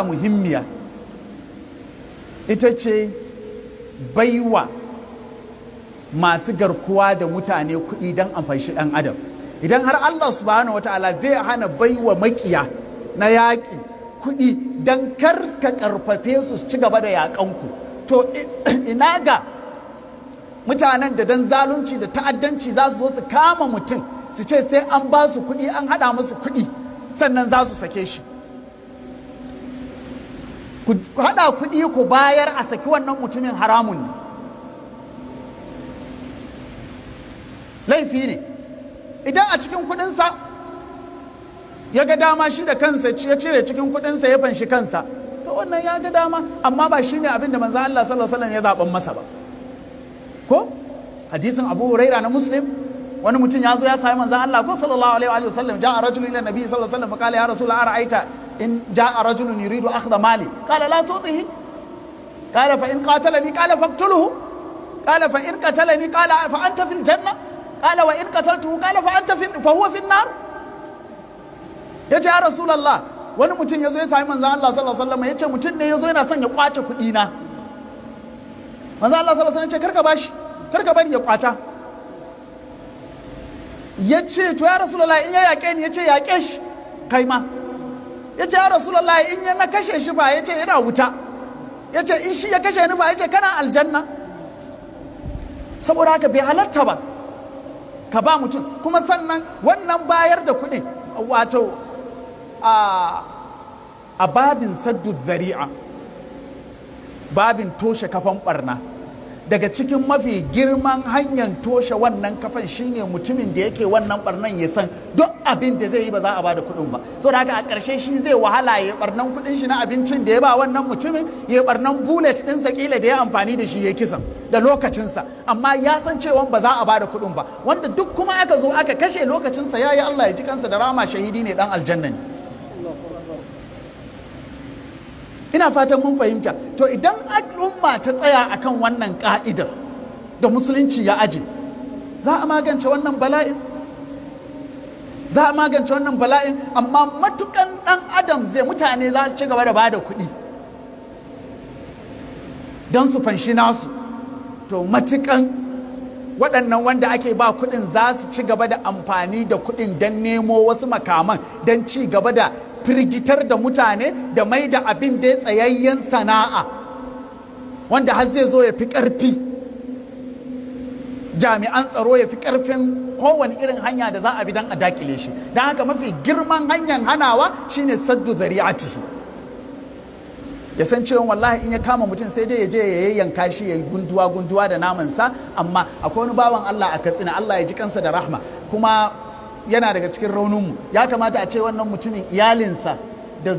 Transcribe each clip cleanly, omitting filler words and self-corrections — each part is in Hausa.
Muhimmiya ita ce baiwa masu garkuwa da mutane kuɗi don amfanshi ɗan adam. Idan har Allah subhanahu wata'ala zai hana baiwa makiya na yaƙi kuɗi don kar ka ƙarfafe su su ci gaba da yaƙanku, to ina ga mutanen da don zalunci da ta'addanci za su zo su kama mutum su ce sai an ba su kuɗi, an haɗa musu kuɗi, sannan za su sake shi. Ku haɗa kuɗi ku bayar a saki wannan mutumin haramun ne, laifi ne. Idan a cikin kuɗinsa ya ga dama shi da kansa ya cire cikin kuɗinsa ya fanshi kansa, to wannan ya ga dama, amma ba shi ne abin da manzan Allah sallallahu alaihi wasallam ya zaɓan masa ba. Ko hadisin Abu Huraira na Muslim, wani mutum ya zo ya sami manzan Allah ko sallallahu alaihi wa sallam, ja'a rajulun ila nabi sallallahu alaihi wasallam qala ya rasul ara'aita in ja'a rajulun yuridu akhdha mali, qala la tu'tihi, qala fa in qatalani qala faqtulhu, qala fa in qatalani qala fa anta fil janna, qala wa in qataltuhu qala fa anta fa huwa fin nar. Yace ya rasulullah, wani mutum ya zo ya sami manzan Allah sallallahu alaihi wasallam, yace mutum ne ya zo yana son ya kwace kuɗi na. Manzan Allah sallallahu alaihi wasallam ya ce karka bashi, karka bari ya kwata. Ya ce to ya rasulallah in ya yaƙe ni, ya ce yaƙe shi kai ma. Ya ce ya rasulallah in ya na kashe shi ba, ya ce yana wuta. Ya ce in shi ya kashe ni ba, ya ce kana aljanna. Saboda haka bai halatta ba ka ba mutum. Kuma sannan wannan bayar da kuɗi, wato a babin saddu zari'a, babin toshe kafan barna, daga cikin mafi girman hanyar toshe wannan kafan shine mutumin da yake wannan barnan ya san duk abin da zai yi ba za a bada kuɗin ba. So da haka a ƙarshe shi zai wahala ya barnan kuɗin shi na abincin da ya ba wannan mutumin, ya barnan bullet ɗinsa kila da ya amfani da shi ya kisan da lokacinsa, amma ya san cewa ba za a bada kuɗin ba. Wanda duk kuma aka zo aka kashe lokacinsa ya yi, Allah ya ji kansa da rama, shahidi ne, dan aljanna ne. Ina fatan mun fahimta. To idan al'umma ta tsaya akan wannan ka'idar da musulunci ya aje, za a magance wannan bala'in, za a magance wannan bala'in. Amma matukan dan adam zai, mutane za su ci gaba da bada kuɗi don su fanshi nasu, to matukan waɗannan wanda ake ba kuɗin za su ci gaba da amfani da kuɗin don nemo wasu makaman don ci gaba da firgitar da mutane da mai da abin da ya tsayayyen sana'a, wanda har zai zo ya fi ƙarfi jami'an tsaro, ya fi ƙarfin kowane irin hanya da za a bi don a dakile shi. Don haka mafi girman hanyar hanawa shine saddu zari'atihi. Ya san cewa wallahi in ya kama mutum sai dai ya je ya yayyanka shi, ya gunduwa gunduwa da namansa. Amma akwai wani bawan Allah a Katsina, Allah ya ji kansa da rahma, kuma yana daga cikin rauninmu. Ya kamata a ce wannan mutumin iyalinsa da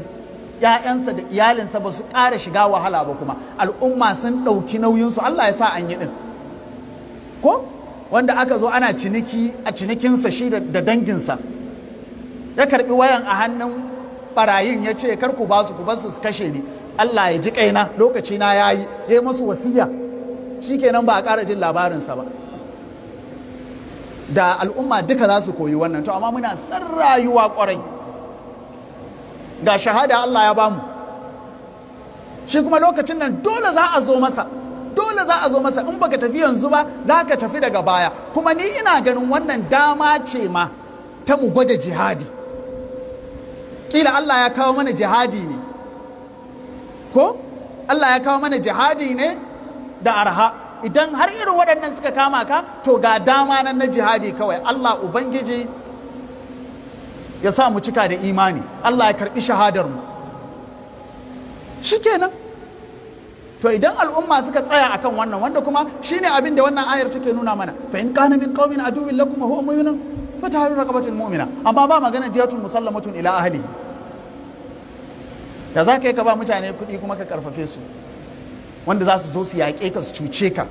‘ya'yansa da iyalinsa ba su ƙara shiga wahala ba, kuma al'umma sun ɗauki nauyinsu. Allah ya sa an yi ɗin. Ko wanda aka zo ana ciniki a cinikinsa shi da danginsa, ya karɓi wayan a hannun ɓarayin ya ce kar ku ba su, ku bar su su kashe ni, Allah ya ji kaina, lokaci na yayi, ya yi masu wasiya, shikenan ba a ƙara jin labarinsa ba. Da al'umma duka za su koyi wannan. To amma muna san rayuwa kwarai, ga shahada Allah ya bamu shi, kuma lokacin nan dole za a zo masa, dole za a zo masa. In baka tafi yanzu ba za ka tafi daga baya. Kuma ni ina ganin wannan dama ce ma ta mu gwada jihadi. Kila Allah ya kawo mana jihadi ne, ko Allah ya kawo mana jihadi ne da arha. Idan har irin waɗannan suka kama ka, to ga dama nan na jihadi kawai. Allah Ubangiji ya sa mu cika da imani, Allah ya karɓi shahadar mu, shikenan. To idan al'umma suka tsaya akan wannan, wanda kuma shine abin da wannan ayar take nuna mana, fa in kana min qaumin aduwwin lakum wa huwa mu'minun fa tahriru raqabatin mu'mina. Amma ba magana diyatun musallamatun ila ahli. Da za ka yi ka ba mutane kuɗi kuma ka karfafe su, wanda za su zo su yaƙe ka, su cuce ka.